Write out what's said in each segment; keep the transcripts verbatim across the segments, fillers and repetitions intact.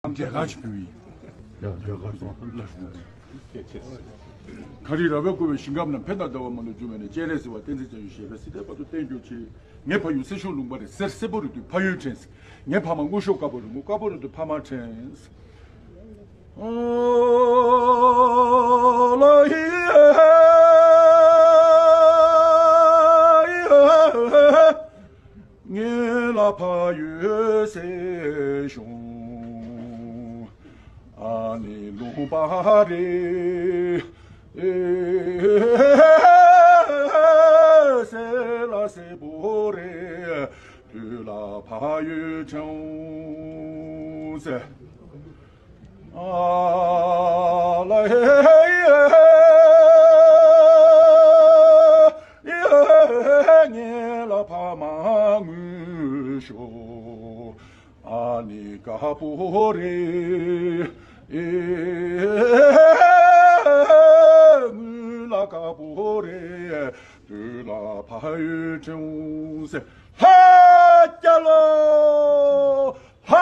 ལམ་འབྲས་གང་ཞིག་ཕུལ་བའི། ཡང་འབྲས་གང་སོང་། གངས་རི་ར་བས་བསྐོར་བའི་ཞིང་ཁམས་ན། ཕན་དང་བདེ་བ་མ་ལུས་འབྱུང་བའི་གནས། སྤྱན་རས་གཟིགས་དབང་བསྟན་འཛིན་བྱང་ཆུབ་ཞེས་པའི་སྲིད་མཐའི་བར་དུ་བརྟན་གྱུར་ཅིག་ངའི་ཕ་ཡུལ་སེར་ཤུང་ལུང་པ་རེད། སེར་སེར་པོ་རེད་དུས་ཕ་ཡུལ་དྲན། ངའི་ཕ་མ་སྔོ་གཤོག་དཀར་པོ་རེད། སྔོ་དཀར་པོ་རེད་དུས་ཕ་མ་དྲན། ངེད་ལ་ཕ་ཡུལ་སེར་ཤུང་ཨ་ནི་ལུང་པ་རེད། སེར་ལ་སེར་པོ་རེད། དུས་ལ་ཕ་ཡུལ་ཆུང་ཟེར། ཨ་ལ་ཧེ། ངེད་ལ་ཕ་མ་སྔོན་ཤོག་ཨ་ནི་དཀར་པོ་རེད། སྔོན་ལ་དཀར་པོ་རེད། དུས་ལ་ཕ་ཡུལ་ཆུང་ཟེར། ལྷ་རྒྱལ་ལོ། ལྷ་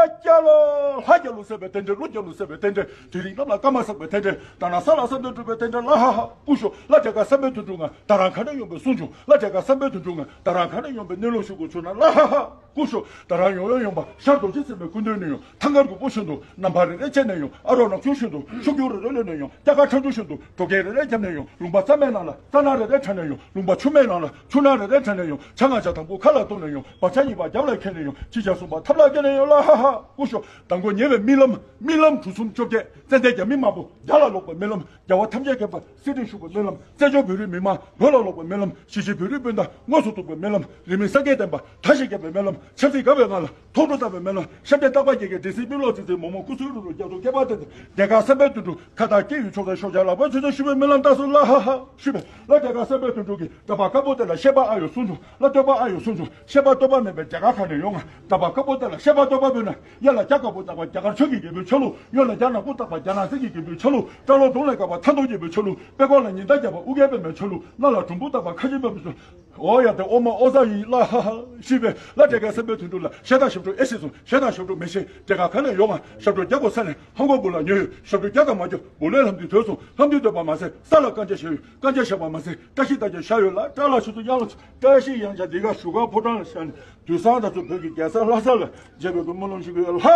རྒྱལ་ལོ། ལྷ་རྒྱལ་ལོ་ཟེར་བའི་རྟེན་འབྲེལ། ཀླུ་རྒྱལ་ལོ་ཟེར་བའི་རྟེན་འབྲེལ། དེ་རིང་གནམ་ལ་སྐར་མ་བསགས་པའི་རྟེན་འབྲེལ། ད་ན་ས་ལ་བསམ་དོན་འགྲུབ་པའི་རྟེན་འབྲེལ། ལ་ཧ་ཧ་སྐུ་ཞོག་ལ་དེ་ག་བསམ་པའི་དོན་འགྲུབ་ང་ད་རང་ག་ནས་ཡོང་པའི་གསུང་བྱུང་། ལ་དེ་ག་བསམ་པའི་དོན་འགྲུབ་ང་ད་རང་ག་ནས་ཡོང་པའི་གནས་ལུགས་ཤོད་དགོས་བྱུང་ན། ལ་ཧ་ཧ་སྐུ་ཞོག་ད་རང་ཡོང་ཡོང་ཡོང་པ་ཤར་རྡོ་རྗེ་སེམས་དཔའི་སྐུ་མདུན་ནས་ཡོང་། ཐང་དཀར་གྱི་སྤོ་བཞིན་དུ་རྣམ་པ་རེ་རེ་བྱས་ནས་ཡོང་། ཨ་རོགས་ནག་ཆུང་བཞིན་དུ་ཤུགས་རྒྱུག་རེ་རེ་ལོན་ནས་ཡོང་། སྐྱ་ཀ་ཁྲ་འབྲུག་བཞིན་དུ་གྲོ་རྒན་རེ་རེ་བརྒྱབ་ནས་ཡོང་། ལུང་པ་རྩྭ་མའི་ནང་ལ་རྩྭ་ནག་རེ་རེ་འཁྲབ་ནས་ཡོང་། ལུང་པ་ཆུ་མའི་ནང་ལ་ཆུ་ནག་རེ་རེ་འཁྲབ་ནས་ཡོང་། ཆ་ང་ཆ་དང་པོ་ཁ་ལ་གཏོང་ནས་ཡོང་། བག་ཆགས་གཉིས་པ་རྒྱབ་ལ་འཁྱེར་ནས་ཡོང་། ཕྱི་ཆ་གསུམ་པ་ཐབ་ལ་བཀལ་ནས་ཡོང་། ལ་ཧ་ཧ་སྐུ་ཞོག་དང་པོ་ཉེ་བའི་རྨི་ལམ། རྨི་ལམ་གྲུ་གསུམ་བཅོ་བརྒྱད། ཙན་དན་རྒྱ་མི་དམར་པོ་རྒྱ་ལ་ལོག་པའི་རྨི་ལམ། རྒྱལ་བ་ཐམས་ཅད་མཁྱེན་པ་གསེར་ཁྲིར་བཞུགས་པའི་རྨི་ལམ། བཙན་བྱོལ་བོད་རིགས་མི་དམངས་བོད་ལ་ལོག་པའི་རྨི་ལམ། གཞིས་བྱེས་བོད་རིགས་སྤུན་ཟླ་དངོས་སུ་ཐུག་པའི་རྨི་ལམ། རིས་མེད་སངས་རྒྱས་བསྟན་པ་མཐའ་བཞི་རྒྱས་པའི་རྨི་ལམ། ཆབ་སྲིད་དགའ་བའི་ངང་ལ་ཐོག་འགྲོ་བཏང་བའི་རྨི་ལམ། ཞབས་འདྲེན་སྟག་པ་རྒྱལ་ཁའི་སྒྲིག་སྲིད་དཔོན་སློབ་ཚིག་ཚིག་མོག་མོག་སྐུ་གསུང་རུ་རུ་རྒྱ་མཚོ་བསྐལ་པ་བརྟན་ཏེ། དེ་ག་བསམ་པའི་དོན་འགྲུབ་ཁ་བཏགས་སྐྱེ་ཡུལ་ཕྱོགས་མཚན་ཤོག་བྱ་ལག་པ་ཚུལ་ཚན་ཞུ་བའི་རྨི་ལམ་བཏང་སོང་། ལ་ཧ་ཧ་ཞུ་བས། ལ་དེ་ག་བསམ་པའི་དོན་འགྲུབ་ཀྱི་དྲ་བ་དཀར་པོ་དེ་ལ་བཤད་པ་ཨ་ཡོ་གསུང་བྱུང་། ལ་བསྟོད་པ་ཨ་ཡོ་གསུང་བྱུང་། བཤད་པ་བསྟོད་པ་མེད་པའི་རྒྱ་གར་ཁ་ནས་ཡོང་ང་། དྲ་བ་དཀར་པོ་དེ་ལ་བཤད་པ་བསྟོད་པ་འབུལ་ན། གཡས་ལ་རྒྱ་དཀར་པོ་བཏགས་པ་རྒྱ་གར་ཆོས་ཀྱི་རྒྱལ་པོའི་ཆ་ལུགས། གཡོན་ལ་རྒྱ་ནག་པོ་བཏགས་པ་རྒྱ་ནག་གསེར་གྱི་རྒྱལ་པོའི་ཆ་ལུགས། སྐྲ་ལོ་གདོང་ལས་དཀར་བ་མཐའ་སྟོང་རྒྱལ་པོའི་ཆ་ལུགས། པད་ཀོ་ལ་ཉི་ཟླ་རྒྱས་པ་ཨོ་རྒྱན་པདྨའི་ཆ་ལུགས། སྣ་ལ་གྲུམ་བུ་བཏགས་པ་ཁ་ཆེམས་པདྨའི་ཆ་ལུགས། ཨོ་ཡ་དེ་ཨོ་མ་ཨོ་ཟ་ཡིན། ལ་ཧ་ཧ་ཞུས་པས། ལ་དེ་ག་བསམ་པའི་དོན་འགྲུབ་ལ་ཞེ་དྲག་ཞབས་བྲོ་ཨེ་སྲིད་སོང་། ཞེ་དྲག་ཞབས་བྲོ་མེ་ཤེས་དེ་ག་ག་ནས་ཡོང་ང་། ཞབས་བྲོ་རྒྱག་དགོས་ས་ནས་ཧང་གོ་བུ་ལ་ཉོས་ཡོད། ཞབས་བྲོ་རྒྱག་དང་མ་རྒྱག་བུ་ལོན་ལྷམ་དུས་དོད་སོང་། ལྷམ་དུས་དོད་པ་མ་ཟད་ས་ལ་རྐང་རྗེས་བཞག་ཡོད། རྐང་རྗེས་བཞག་པ་མ་ཟད་བཀྲ་ཤིས་རྟགས་ཅན་བཞག་ཡོད། ལ་བཀྲ་ལ་ཆུ་ཚོད་དབྱངས་ལ་བཀྲ་ཤིས་དབྱངས་འཆར་འདི་ག་བཞུགས་སྒར་ཕོ་བྲང་ལ་བཞག་ནས། དུས་སང་ད་ཚོ་བོད་ཀྱི་རྒྱལ་ས་ལྷ་ས་ལ་མཇལ་བའི་སྨོན་ལམ་ཞུ་གི་ཡོད། ལྷ་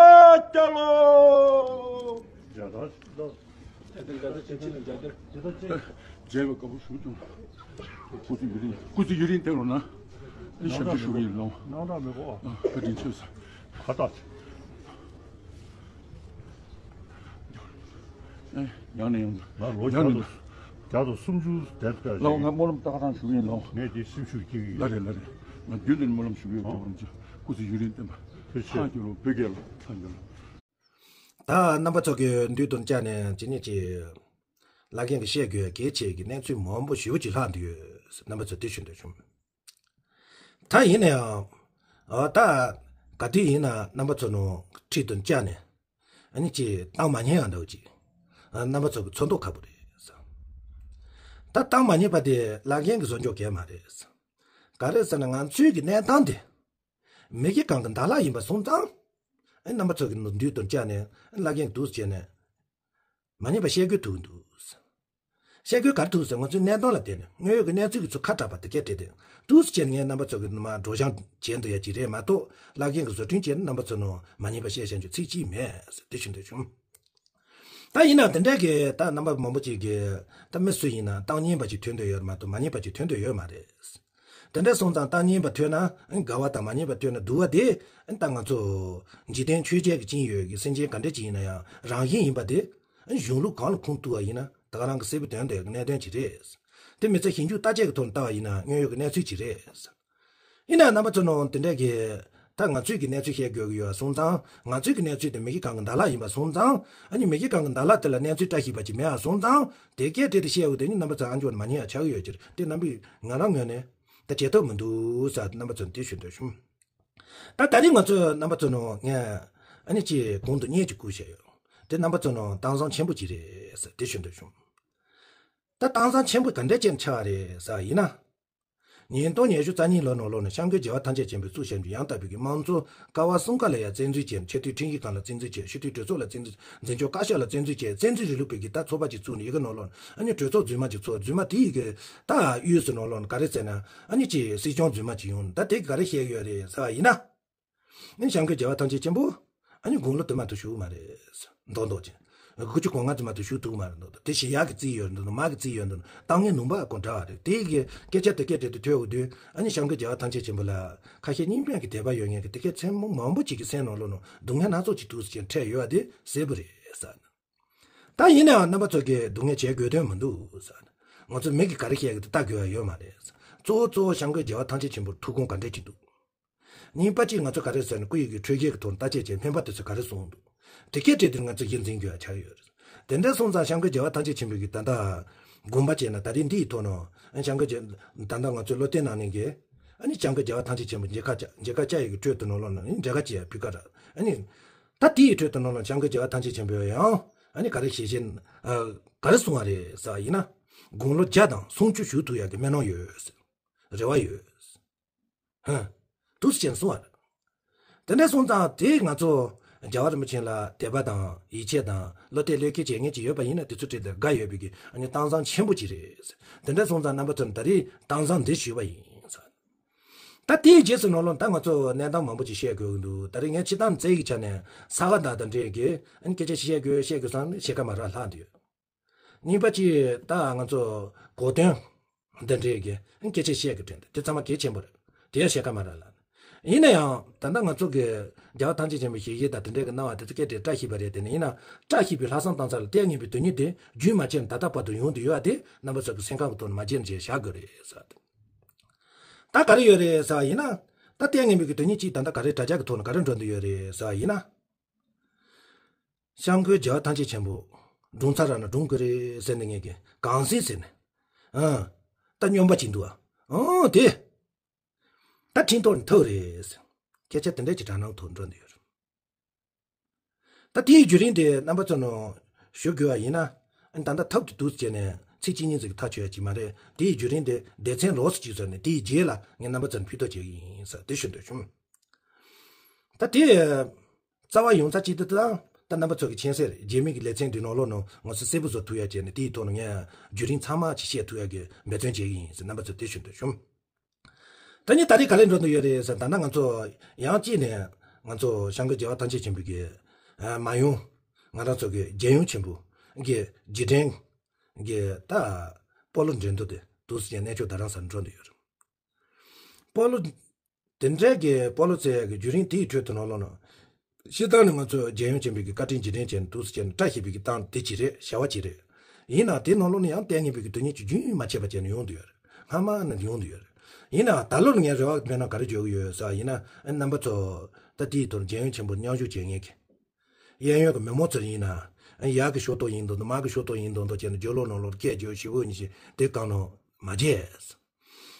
རྒྱལ་ལོ། རྒྱལ་ལོ། རྒྱལ་ལོ། རྒྱལ་ལོ། རྒྱལ་ལོ། མཇལ་བའི་དགའ་པོ་ཞུ་བྱུང་། སྐུ་ཚེ་ཡུན་རིང་། སྐུ་ཚེ་ཡུན་རིང་བརྟན་རོགས་གནང་། ཨེ་ཞབས་ཕྱི་ཞུ་གི་ཡིན་ལོ། སྣང་དག་མི་གོ། ཨ་བཀའ་དྲིན་ཆེ་ས། ཁ་བཏགས། ཨེ་ཡང་ནས་ཡང་དུ། ང་ལོ་ཡང་ནས་བརྒྱ་དང་། བརྒྱ་དང་སུམ་ཅུ་དེར་ཕེབས། ལོ་ང་སྨོན་ལམ་རྟགས་གང་ཞུ་གི་ཡིན་ལོ། ངས་དེ་སེམས་ཤུགས་སྐྱེ་གི་ཡོད། ལ་རེ་ལ་རེ། ང་རྒྱུན་དུ་སྨོན་ལམ་ཞུ་གི་ཡོད། ཨོ། ཅོག་རམ་ཅོག་སྐུ་ཚེ་ཡུན་རིང་བརྟན་པ། ཐུགས་རྗེ་ཆེ། ལྷ་རྒྱལ་ལོ། བོད་རྒྱལ་ལོ། ལྷ་རྒྱལ་ལོ། ད་རྣམ་པ་ཚོ་གི་མདུན་དུ་བཅར་ནས་ཇི་སྙེད་ཅིག་ལག་ལེན་གྱི་བཤད་དགོས་གལ་ཆེ་གི་གནས་ཚུལ་མང་པོ་ཞེ་པོ་ཅིག་ལྷག་འདུག་ཡོད། རྣམ་པ་ཚོ་དེ་ཞུ་འདོད་བྱུང་། ད་ཡིན་ན་ཡང་། ཨ་ད་ག་དུས་ཡིན་ན་རྣམ་པ་ཚོ་ནང་ཁྲིད་དུ་བཅར་ནས་ཨ་ནི་ཅིག་གཏམ་མ་ཉན་ཡང་འདྲ་བོ་ཅིག་ཨ་རྣམ་པ་ཚོ་གི་ཚོར་མདོག་ཁ་པོ་རེད། ད་གཏམ་མ་ཉན་པ་དེ་ལག་ལེན་གྱི་བཟོ་འཇོག་གལ་མ་རེད། ག་རེ་ཟེར་ན་ང་ཚོའི་གི་གནས་སྟངས་དེ་མི་གི་གང་གི་འདག་ལྷ་ཡིན་པ་སོང་ཙང་། ཨ་རྣམ་པ་ཚོ་གི་མདུན་དུ་བཅར་ནས་ལག་ལེན་འདུག་བྱས་ནས། མ་ཉེས་པ་བཤད་དགོས་ཐུག་འདུག་བཤད་དགོས་ག་རེ་ཐུག་ཟེར། ང་ཚོའི་གནས་སྟངས་ལ་བལྟས་ནས་དངོས་ཡོད་ཀྱི་གནས་ཚུལ་གྱི་ཚུལ་ཁ་གྲགས་པ་དེ་སྐད་བྲིས་ཏེ་འདུག་ཟེར་བྱས་ནས་ངས་རྣམ་པ་ཚོ་གི་ནུ་མ་སྒྲོག་སྦྱང་བྱས་འདུག་ཡ་ཅིག་རེད་མ་གཏོགས། ལག་ལེན་གྱི་བཟོ་སྐྲུན་བྱས་ནས་རྣམ་པ་ཚོ་ནང་མ་ཉེས་པ་བཤད་བཤད་རྒྱུ་ཚིག་གཅིག་མེད་ཟེར་དེ་ཞུ་འདོད་བྱུང་། ད་ཡིན་ན་དེ་འདྲ་གི་ད་རྣམ་པ་མང་པོ་ཅིག་གི་ད་མི་སུ་ཡིན་ན་གཏམ་སྙན་པ་ཅིག་ཐོན་འདོད་ཡོད་མ་གཏོགས་མ་ཉེས་པ་ཅིག་ཐོན་འདོད་ཡོད་མ་རེད། དེ་འདྲ་སོང་ཙང་གཏམ་སྙན་པ་ཐོས་ན་དགའ་བ་དང་མ་ཉེས་པ་ཐོས་ན་སྡུག་བ་དེ། ད་ང་ཚོ་འཇིག་རྟེན་ཆོས་ཅན་གྱི་སྤྱན་ཡོད་ཀྱི་སེམས་ཅན་ག་འདྲ་ཅིག་ཡིན་ན་ཡང་རང་བཞིན་ཡིན་པ་དེ། གཞུང་ལུགས་གང་ལ་ཁུངས་གཏུགས་པ་ཡིན་ན་ད་ག་རང་གི་གསལ་པོ་དོན་དེ་གནད་དོན་ཅིག་རེད། དེ་མི་ཚེ་ཞིབ་འཇུག་བརྟག་དཔྱད་ཀྱི་ཐོག་ནས་ལྟ་བ་ཡིན་ན་དངོས་ཡོད་ཀྱི་གནས་ཚུལ་ཅིག་རེད། ཡིན་ན་རྣམ་པ་ཚོ་ནང་དེ་འདྲ་གི་ད་ང་ཚོས་ཀྱི་གནས་ཚུལ་བཤད་དགོས་ཀྱི་ཡོད་སོང་ཙང་། ང་ཚོས་ཀྱི་གནས་ཚུལ་དེ་མི་གི་གང་གི་འདག་ལྷ་ཡིན་པ་སོང་ཙང་། ཨ་ནི་མི་གི་གང་གི་འདག་ལྷ་དེ་ལ་གནས་ཚུལ་བཀྲ་ཤིས་པ་ཅིག་མེད་པ་སོང་ཙང་། དེ་སྐད་དེ་དེ་བཤད་འོ་དེ་ནི་རྣམ་པ་ཚོ་ཨ་འཇོག་མ་ཉན་ཡ་ཆགས་ཀྱི་ཡོད་ཀྱི་རེད། དེ་རྣམ་པས་ང་རང་ངོས་ནས་ད་བྱེད་ཐབས་མི་འདུག་ཟེར་རྣམ་པ་ཚོ་ནས་དེ་ཞུ་འདོད་བྱུང་། ད་ད་རིང་ང་ཚོ་རྣམ་པ་ཚོ་ནང་ངས་ཨ་ནི་ཅིག་གོང་དུ་བརྙན་ཅིག་བསྐུར་བཞག་ཡོད། དེ་རྣམ་པ་ཚོ་ནང་གཏམ་བཟང་ཆེན་པོ་ཅིག་རེད་ཟེར་དེ་ཞུ་འདོད་བྱུང་། ད་གཏམ་བཟང་ཆེན་པོ་ག་འདྲ་ཅན་ཆགས་རེད་ཟེར་ཡིན་ན། ཉིས་སྟོང་ཉི་ཤུ་རྩ་གཉིས་ལོ་ནང་ལོགས་ནས་སྐྱབས་མགོན་རྒྱལ་བ་ཐམས་ཅད་མཁྱེན་པས་གཙོ་བྱས་པའི་ཡང་དག་པའི་གི་དམངས་གཙོ་ཀ་བ་གསུམ་ཀ་ལ་ཡང་བཙན་འཛུལ་བྱས། ནས་ཆེས་མཐོའི་ཁྲིམས་ཞིབ་ཁང་ལ་བཙན་འཛུལ་བྱས། སྤྱི་འཐུས་གྲོས་ཚོགས་ལ་བཙན་འཛུལ། འཛིན་སྐྱོང་བཀའ་ཤག་ལ་བཙན་འཛུལ་བྱས། བཙན་འཛུལ་རིང་ལུགས་པའི་གི་ད་ཚོགས་པ་ཅིག་བཙུགས་ནས། ཡི་གེ་ནང་ལོགས་ནས་ཨ་ནི་གྲོས་ཚོགས་རྫུན་མ་ཅིག་བཙུགས། རྫུན་མ་དེ་ཡི་གི་ད་དབུས་སུ་ནང་ལོགས་ནས་ག་རེ་ཟེར་ན། ཨ་ནི་ཅིག་སྲིད་སྐྱོང་རྫུན་མ་ཅིག་ཡོང་། ད་དེ་ག་རེ་བཤད་ཡོད་རེད་ཟེར་བ་ཡིན་ན། ཨ་ནི་སྐྱབས་མགོན་རྒྱལ་བ་ཐམས་ཅད་མཁྱེན་པོ། ཨ་ནི་དགུང་ལོ་དུ་མ་དུ་བཞུགས་མ་རེད། མདོག་མདོག་ཅན། དགུ་བཅུ་གོ་ལྔ་དུ་མ་དུ་བཞུགས་ཐུབ་མ་རེད་མདོག་མདོག་དེ་ཞི་ཡག་གི་རྩིས་ཡོད་འདུག་ན་མ་གི་རྩིས་ཡོད་འདུག་ན་གཏམ་ངན་ནུས་པ་ཀུན་དྲག་རེད། དེ་གི་སྐད་ཆ་དེ་སྐད་དེ་དེ་ཐོས་འོ་དུས། ཨ་ནི་སྐྱབས་མགོན་རྒྱལ་བ་ཐམས་ཅད་མཁྱེན་པོ་ལ་ཁ་ཤས་རྙིང་པའི་གི་དད་པ་ཡོད་མཁན་གི་དེ་གའི་མཚན་མོ་མང་པོ་ཅིག་གི་སེམས་ནང་ལོགས་ནང་སྡུག་བསྔལ་སྣ་ཚོགས་ཅིག་འདུག་ཟེར་ནས་འཕྲད་ཡོད་པ་དེ་གསལ་པོ་རེད་ཟེར། ད་ཡིན་ནའང་རྣམ་པ་ཚོ་གིས་སྡུག་བསྔལ་བྱེད་དགོས་དོན་མི་འདུག་ཟེར། ང་ཚོ་མི་གིས་ག་རེ་བཤད་གི་དེ་ལྟ་དགོས་པ་ཡོད་མ་རེད། གཙོ་བོ་གཙོ་བོ་སྐྱབས་མགོན་རྒྱལ་བ་ཐམས་ཅད་མཁྱེན་པོར་ཐུགས་དགོངས་ག་འདྲས་ཅིག་འདུག་གཉིས་པ་གཅིག་ང་ཚོ་ག་རེ་ཟེར་ན། སྐུ་ཡི་གི་འཕྲོད་བཞེས་ཀྱི་ཐོག་ནས་བརྟག་དཔྱད་བྱས། སྨན་པ་དེ་ཚོས་ག་རེ་གསུངས་འདུག་དེ་སྐད་བྲིས་དེར་ང་ཚོས་གཞི་འཛིན་དགོས་ཡ་ཆགས་ཡོད་རེད། དེ་འདྲ་སོང་ཙང་སྐྱབས་མགོན་རྒྱལ་བ་ཐམས་ཅད་མཁྱེན་པའི་གི་ད་ལྟ་དགོངས་པ་བྱས་ན། ད་རེས་འདི་ཡི་ཐོག་ནས་ཨ་སྐྱབས་མགོན་རྒྱལ། ད་ལྟ་ང་ཚོའི་བློ་གཏད་གནང་ནས་གི། ཨ་ནི་སྐྱབས་མགོན་རྒྱལ་བ་ཐམས་ཅད་མཁྱེན་པ་མཇལ་ཁ་བཅར། མཇལ་ཁ་བཅར་ཡི་གི་ཁྲོད་དུ་ནང་ལོགས་ནས་ཨ་ནི་འབྲེལ་ཁ་བྱེད་ཡ་ཕུལ་ཁ་ར། ཨ་ནི་ད་དེ་ཡི་ཁྲོད་དུ་ནང་ལོགས་སྐྱབས་མགོན་རྒྱལ་བ་ཐམས་ཅད་མཁྱེན་པས་ཡང་ཨ་ནི་ག་རེ་ཞལ་བཞེས་ཨ་ག་རེ་གསུང་བ་རེད་ཟེར་བ་ཡིན་ན། དགུང་ལོ་བརྒྱ་དང་སུམ་ཅུ་བཞུགས་ཐུབ་ཡ་གི་སྨོན་ལམ་ཡོད། རེ་བ་ཡོད། ཧ། འདུག་སེ་བྱས་ནས་གསུངས་པ་རེད། དེ་འདྲ་སོང་ཙང་དེ་ང་ཚོ་རྒྱལ་བ་རིན་པོ་ཆེ་ལ་དད་པ་དང་ཡིད་ཆེས་དང་བློ་གཏད་བློས་འཁེལ་བྱེད་མཁན་ཅིག་ཡོད་པ་ཡིན་ན། དེ་ཚོ་གྲས་དེ་དགའ་ཡོད་པའི་གི་ཨ་ནི་གཏམ་བཟང་ཆེན་པོ་ཅིག་རེད། དེ་འདྲ་སོང་ཙང་རྣམ་པ་ཚོར་ད་རེས་གཏམ་བཟང་འདི་ཞུས་པ་ཡིན་ཟེར། ད་དེའི་རྗེས་སུ་ནང་ལོགས་ད་ང་ཚོ་གནས་སྟངས་མང་པོ་ཅིག་བཤད་དགོས་ཀྱི་འདུག་ད་རེས་ངས་སྤྱིར་བཏང་རྩལ་གྱི་ཆ་ནས་ས་ག་ཟླ་དང་འབྲེལ་གྱི་ཨ་ནི་སྐད་ཆ་ཞིག་བཤད་དགོས་བཤད་དགོས་བསམ་ནས་ཕྱེད་ཀ་མ་རག་ལྷག་འདུག་གཉིས་པ་གཅིག་ད་ང་ཚོ་གོ་དོན་འདི་འདྲའི་གི་སྐད་ཆ་བཤད་གི་དྲན་ཏེ། དེ་ཚང་མ་གལ་ཆེན་པོ་རེད། དེ་ཡང་བཤད་ཁ་མ་ར་ལ། ཡིན་ན་ཡང་ད་ལྟ་ང་ཚོ་གི་རྒྱལ་བ་ཐམས་ཅད་མཁྱེན་པའི་ཞལ་བཞེས་དང་དེ་འདྲའི་གི་གནང་བ་དེ་ཚོ་སྐད་དེ་བཀྲ་ཤིས་པ་རེད། དེ་ནི་ཡིན་ན་བཀྲ་ཤིས་པའི་ལྷག་བསམ་བཏང་ས་ལ་ལྟས་ངན་པའི་དོན་སྙིང་དེ་རྒྱུན་མ་ཆད་ནས་ད་ལྟ་བར་དུ་ཡོང་དུ་ཡོད་པ་དེ་རྣམ་པ་ཚོ་གི་སེམས་ཁམས་ཀྱི་ཐོག་ནས་མ་བརྗེད་ནས་བཞག་དགོས་རེད་ཟེར། ད་ག་རེ་ཡོད་རེད་ཟེར་བ་ཡིན་ན། ད་ལྟས་ངན་པའི་གི་དོན་སྙིང་གཅིག་ད་ལྟ་ག་རེ་དྲ་རྒྱ་གི་ཐོག་ནས་ག་རེ་འགྲོ་འདུག་ཡོད་རེད་ཟེར་བ་ཡིན་ན། སྐྱབས་མགོན་རྒྱལ་བ་ཐམས་ཅད་མཁྱེན་པོ་སྒྲུང་ཚར་ར་ན་སྒྲུང་གི་རེད་ཟེར་ནས་ངས་ཀྱི་གང་ཟིན་ཟེར་ནས། ཨང་། ད་སྨྱོན་པ་ཅིག་འདུག་ཨ། ཨང་། དེ་ད་ཁྲིམས་ཐོག་ནས་ཐུག་རེད་ཟེར། སྐད་ཆ་དེ་འདྲ་ཅིག་དྲ་སྣང་ཐོག་འགྲོ་འདི་ཡོད་རེད། ད་དེའི་བརྒྱུད་རིམ་དེ་རྣམ་པ་ཚོ་ནང་ཞུ་དགོས་པ་ཡིན་ན། ཨ་ནི་ད་ལྟ་ཐབས་དེ་འདུག་ཟེར་ནས་ཚིག་གཅིག་གཉིས་ཙམ་གྱི་ཐག་ཆོད་ཡ་ཅིག་མ་རེད། དེའི་བརྒྱུད་རིམ་དེ་སྡེ་ཚན་ལོགས་སུ་ཅིག་བཟོས་ནས་དེའི་རྗེས་ལ་ངས་རྣམ་པ་ཚོར་ཕུལ་ཐབས་བྱེད་ཀྱི་ཡིན་ཟེར་དེ་ཞུ་འདོད་བྱུང་། ད་དེ་རྩ་བ་ཡོངས་རྫོགས་གཅིག་ཏུ་དང་། ད་རྣམ་པ་ཚོ་གི་མཁྱེན་གསལ་རེད། རྗེས་མའི་གི་ལེ་ཚན་འདིའི་ནང་ལོགས་ནང་ང་ཚོ་གསལ་པོ་བཟོ་ཐུབ་ཡ་བྱས་ནས་དེའི་ཐོག་ནས་ངས་བརྒྱུད་རིམ་ཚང་མ་ཅིག་བཤད་ཐུབ་ཡ་གི་འབད་བརྩོན་བྱེད་ཀྱི་ཡིན་ཟེར་རྣམ་པ་ཚོར་དེ་ཞུ་འདོད་བྱུང་། ད་ནི་ད་རེས་ག་རེ་འགྲོ་འདོད་ཡོད་རེད་ཟེར། ད་ནི་ང་ཚོ་ཡང་གཅིག་ནས་ང་ཚོ་སྐྱབས་མགོན་རྒྱལ་བ་ཐམས་ཅད་མཁྱེན་པའི་གི་ཨ་མ་ཡུམ། ང་རང་ཚོ་གི་རྒྱལ་ཡུམ་ཆེན་པོ་གི་རྗེས་དྲན་གི་ད་སྤོ་ལོ་འགྲན་བསྡུར་དེ་འདུག་སེ་བྱས་གནས་མཆོག་རྡ་རམ་ས་ལ་འགྲོ་འདོད་ཡོད་རེད། སྤོ་ལོ། དེ་འདྲའི་གི་སྤོ་ལོ་རྩེད་ཡ་གི་བརྒྱུད་རིམ་དེའི་ཁྲོད་དུ་ནང་ལོགས་ནང་། སྤྱིར་བཏང་ནས་ང་ཚོ་རྒྱལ་ཡུམ་ཆེན་པོའི་གི་བཀའ་དྲིན་རྗེས་དྲན་བྱས་ནས་འདུག་སེ་བྱས་ནས་བཀྲ་ཤིས་པའི་གི་སྟངས་དེ་ཅི་རེད། བྱ་བ་ཅི་རེད། ཡིན་ནའང་དེའི་ནང་ལོགས་ནས་ཡང་ལྟས་ངན་པའི་གི་དོན་སྙིང་ཅིག་རྒྱུན་མ་ཆད་པ་བྱས་ནས་ཡོང་འདུག་ཡོད་རེད། སྔ་མ་ནས་ཡོང་འདུག་ཡོད་རེད། ཡིན་ནའང་ད་ལོ་ལ་ངས་རེ་བ་དཔེར་ན་ག་རེ་བརྗོད་ཀྱི་ཡོད་ཟེར་བ་ཡིན་ན། ཨ་རྣམ་པ་ཚོ་ད་དེའི་ཐོག་རྒྱལ་ཡུམ་ཆེན་པོར་མཉམ་ཞུགས་བྱེད་མཁན་གི་གཡས་གཡོན་གྱི་མི་མང་ཚོ་ཡིན་ན། ཨ་ཡར་གི་ཤོག་ཐོག་ཡིན་མདོག་མདོག་མར་གི་ཤོག་ཐོག་ཡིན་མདོག་མདོག་བྱས་ནས་རྒྱབ་ལོགས་ནང་ལོགས་སྐད་རྒྱག་ཞེ་པོ་ཡིན་ཞིང་དེ་གང་ནང་མ་བརྗེད།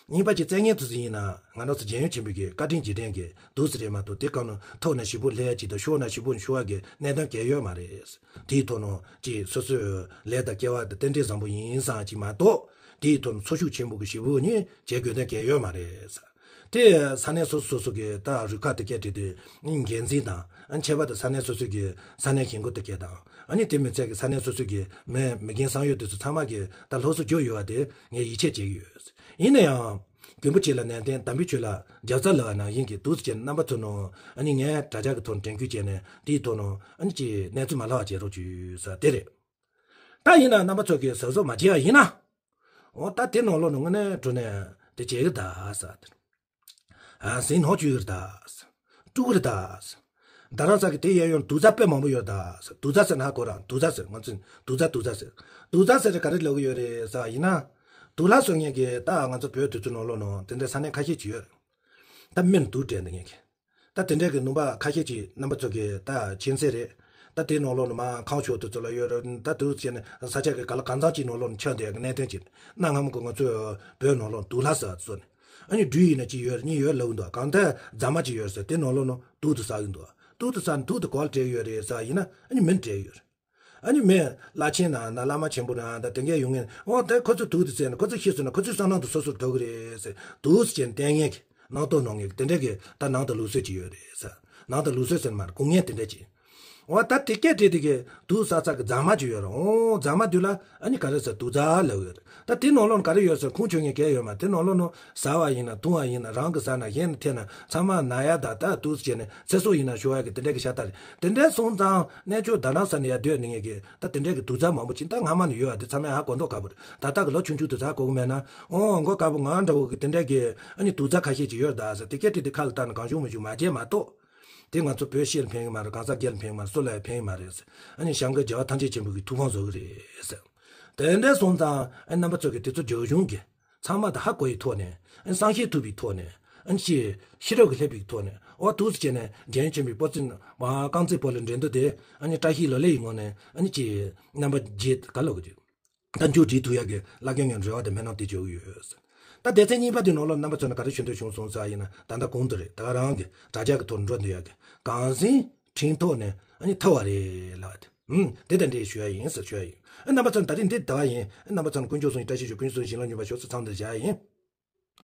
གཉིས་པ་གཅིག་བཙན་ཉན་དུ་ཟིན་ཡིན་ན། ང་རང་ཚོ་རྒྱལ་ཡུམ་ཆེན་པོའི་གི་བཀའ་དྲིན་རྗེས་དྲན་གི་འདུག་སེ་རེད་མ་གཏོགས། དེ་གང་ནང་ཐོག་ནས་ཞེ་པོ་ལྷད་ཅིག་དང་ཤོར་ན་ཞེ་པོ་ཤོར་བ་གི་གནད་དོན་གང་ཡོད་མ་རེད། དེའི་ཐོག་ནང་ཅིག་སོ་སོའི་ལས་དང་སྐལ་བ་དེ་རྟེན་འབྲེལ་བཟང་པོ་ཡིན་བསམ་ཅིག་མ་གཏོགས། དེའི་ཐོག་ནས་འཚོ་བཞུགས་ཆེན་པོ་གི་ཞེ་པོ་ནི་བྱེད་དགོས་དོན་གང་ཡོད་མ་རེད། དེ་ས་གནས་སོ་སོ་སོ་སོ་གི་ད་རུ་ཁག་དེ་གས་བྲིས་ཏེ་འགན་འཛིན་དང་། ཨ་ནི་ཁྱད་པར་དུ་ས་གནས་སོ་སོ་གི་ས་གནས་གཞིས་འགོ་དེ་གས་དང་། ཨ་ནི་དེ་མི་ཚད་ཀྱི་ས་གནས་སོ་སོ་གི་མི་མི་རྒན་བསམ་ཡོད་དེ་ཚོ་ཚང་མ་གི་ད་སློབ་གསོ་རྒྱུ་ཡོད་པ་དེ་ངས་ཡིད་ཆེས་བྱེད་ཀྱི་ཡོད། ཡིན་ན་ཡང་། མགོན་པོ་ཁྱེད་ལ་ནན་ཏན། དམ་པའི་ཆོས་ལ་རྒྱབ་རྩ་ལབ་པ་ནང་བཞིན་གྱི་འདུག་སེ་བྱས་ནས་རྣམ་པ་ཚོ་ནང་ཨ་ནི་ངས་དྲ་རྒྱ་གི་ཐོག་ནས་དྲན་སྐུལ་བྱས་ནས་དེའི་ཐོག་ནང་ཨ་ནི་ཅིག་གནས་ཚུལ་མ་ལྷག་པ་བྱེད་རོགས་བྱོས་ཟེར་དེ་རེད། ད་ཡིན་ན་རྣམ་པ་ཚོ་གིས་གཟབ་གཟབ་མ་བྱས་པ་ཡིན་ན། འོ་ད་དེ་ནང་ལོགས་ནས་དངོས་གནས་དྲང་གནས་དེ་བྱེད་གི་ད་ཟེར། ཨ་ཟིན་ནོར་བཅོས་གི་རེད་ད། དཀྲུག་གི་རེད་ད། རྡ་རམ་ས་ལ་གི་དེ་གཡས་གཡོན་དུག་རྫ་དཔེ་མང་པོ་ཡོད་ད། དུག་རྫ་ཟེར་ན་ཧ་གོ་ར། དུག་རྫ་ཟེར། ང་ཚོས་དུག་རྫ་དུག་རྫ་ཟེར། དུག་རྫ་ཟེར་དེ་ག་རེ་ལབ་གི་ཡོད་རེད་ཟེར་བ་ཡིན་ན། དུག་ལྷ་གསོལ་མཁན་གྱི་ད་ང་ཚོ་བོད་དུས་ཚོད་ནང་ལོགས་ནང་དེ་འདྲའི་ས་གནས་ཁ་ཤས་ཅིག་ཡོད། ད་མི་ལ་དུག་སྤྲད་འདི་མཁན་གྱི། ད་དེ་འདྲའི་གི་ལུང་པ་ཁ་ཤས་ཅིག་རྣམ་པ་ཚོ་གིས་ད་མཁྱེན་གསལ་རེད། ད་དེའི་ནང་ལོགས་ནས་མར་ཁང་ཕྱོགས་དེ་ཚོ་ལ་ཡོད་རེད། ད་དུག་བྱས་ནས་ས་ཆ་གི་ག་ལ་གང་འཚམ་ཅིག་ནང་ལོགས་ནས་ཁྱབ་བསྡད་ཀྱི་གནད་དོན་ཅིག་རེད། གནའ་སྔ་མོ་གི་ང་ཚོའི་བོད་ནང་ལོགས་དུག་ལྷ་ཟེར་བ་ཚོ་ནས། ཨ་ནི་སྦྲུལ་ཡིན་ན་གཅིག་ཡོད་རེད། གཉིས་ཡོད་ལབ་ཀྱི་འདུག་གང་ལྟར་རྫ་མ་གཅིག་ཡོད་ཟེར། དེ་ནང་ལོགས་ནས་དུག་དེ་བསགས་ཀྱི་འདུག་དུག་དེ་བསགས་ནས་དུག་དེ་ག་ལ་སྤྲད་ཀྱི་ཡོད་རེད་ཟེར་བ་ཡིན་ན། ཨ་ནི་མི་ལ་སྤྲད་ཀྱི་ཡོད་རེད། ཨ་ནི་མི་བླ་ཆེན་ན་ན་བླ་མ་ཆེན་པོ་ན་ད་དེ་འགའ་ཡོང་ངེས། འོ་དེ་ཁོ་ཚོས་འདུག་དེ་ཟེར་ན། ཁོ་ཚོས་ཤེས་སོང་ན་ཁོ་ཚོའི་བསམ་ནང་དུ་སོ་སོར་འདུག་གི་རེད་ཟེར། འདུག་ཟེར་བྱས་ནས་བསྟན་མཁན་གྱི་སྣང་དོག་གནང་མཁན་གྱི་དེ་འདྲ་གི་ད་ནང་དུ་ལུགས་སྲོལ་ཅིག་ཡོད་རེད་ཟེར། ནང་དུ་ལུགས་སྲོལ་ཟེར་མ་རེད། སྐུ་ངལ་དེ་འདྲ་ཅིག་འོ་ད་དེ་སྐད་བྲིས་དེ་གི་དུག་ཟ་ཚག་གི་རྫ་མ་ཅིག་ཡོད་རེད། འོ་རྫ་མ་དེ་ལ་ཨ་ནི་ག་རེ་ཟེར། དུག་རྫ་ལབ་ཡོད་རེད། ད་དེ་ནང་ལོགས་ནས་ག་རེ་ཡོད་ཟེར། ཁུངས་འཁྱོལ་མཁན་གང་ཡང་ཡོད་མ་རེད། དེ་ནང་ལོགས་ནས་ཟ་བ་ཡིན་ན་འཐུང་བ་ཡིན་ན་རང་གིས་ཟ་ན་གཞན་ལ་འཐེན་ན་ཚང་མ་ན་ཡ་ད་ད་དུག་ཟེར་ནས་ཚེ་སྲོག་ཡིན་ན་ཤོར་ཡ་གི་དེ་འདྲ་གི་ཤ་སྟག་རེད། དེ་འདྲ་སོང་ཙང་གནས་མཆོག་རཏྣ་ས་ནས་ཡར་སྡོད་ནས་ངས་གི་ད་དེ་འདྲ་གི་དུག་རྫ་མང་པོ་ཅིག་ད་སྔ་མ་ནས་ཡོད་ཡ་དེ་ཚང་མས་ཧ་གོ་མདོག་ཁ་པོ་རེད། ད་ལྟ་གི་ལོ་ཆུང་ཆུང་དུ་ཟ་གོ་གི་མེད་ན། འོ་མགོ་དཀར་པོ་ང་འདྲ་བོ་གི་དེ་འདྲ་གི་ཨ་ནི་དུག་རྫ་ཁ་ཤས་ཅིག་ཡོད་རེད་ད་ཟེར། དེ་སྐད་བྲིས་དེ་ཁ་ལ་བཏགས་ནས་གང་བྱུང་མང་བྱུང་མ་བྱས་མ་གཏོགས། དེ་ང་ཚོ་བོད་སྤྱི་ལ་ཕན་གྱི་མ་རེད། གང་ཟག་སྒེར་ལ་ཕན་གྱི་མ་རེད། སུ་ལ་ཡང་ཕན་གྱི་མ་རེད་ཟེར། ཨ་ནི་བྱམས་མགོན་རྒྱལ་བ་ཐམས་ཅད་མཁྱེན་པའི་གི་ཐུགས་དམ་བཟོ་གི་རེད་ཟེར། དེ་འདྲ་སོང་ཙང་ཨ་ནི་རྣམ་པ་ཚོ་གི་དེ་ཚོ་རྒྱབ་གཞུང་གི་ཚང་མ་དང་ཧ་གོ་ཡི་ཐོག་ནས། ཨ་ནི་བསམ་ཤེས་ཐུབ་པའི་ཐོག་ནས། ཨ་ནི་ཅིག་ཤེས་རབ་ཀྱི་སླེབས་པའི་ཐོག་ནས། འོ་འདུག་སེ་བྱས་ནས་འཇོན་ཆེན་པོའི་པོ་ཙི་མ་རྐང་རྩེད་སྤོ་ལོའི་འགྲན་བསྡུར་དེ་ཨ་ནི་བཀྲ་ཤིས་ལོ་ལེགས་ཡི་ངང་ནས་ཨ་ནི་ཅིག་རྣམ་པ་བརྗེ་ག་ལོག་གི་ད་མཇུག་སྒྲིལ་ཐུབ་ཡག་གི་བླ་རྒན་ངས་རེ་བ་དང་སྨོན་ལམ་དེ་བྱེད་ཀྱི་ཡོད། ད་སྡེ་ཚན་གཉིས་པ་དེ་ནང་ལོགས་རྣམ་པ་ཚོ་ནས་ག་རེ་ཞུ་འདོད་བྱུང་སོང་ཟེར་བ་ཡིན་ན། ད་ལྟ་གོང་དུ་རེད། ད་ག་རང་གི་དྲ་རྒྱ་གི་ཐོག་འགྲོ་འདོད་ཡག་གི་གངས་སེང་ཁྲིམས་ཐོག་ནས་ཨ་ནི་ཐར་བ་རེད་ལབ་པ་དེ། ཨུམ། དེ་དང་འབྲེལ་ཞུ་ཡ་ཡིན་ཟེར་ཞུ་ཡ་ཡིན། ཨ་རྣམ་པ་ཚོ་ནས་ད་རིང་འདི་ལྟ་བ་ཡིན། ཨ་རྣམ་པ་ཚོ་ནས་དཀོན་མཆོག་གསུམ་གྱི་བཀྲ་ཤིས་ཤོག་དཀོན་མཆོག་གསུམ་གྱི་བྱིན་རླབས་སྙོམས་པར་ཤོག་ཟེར་མཚམས་འདིར་བཞག་ཡ་ཡིན།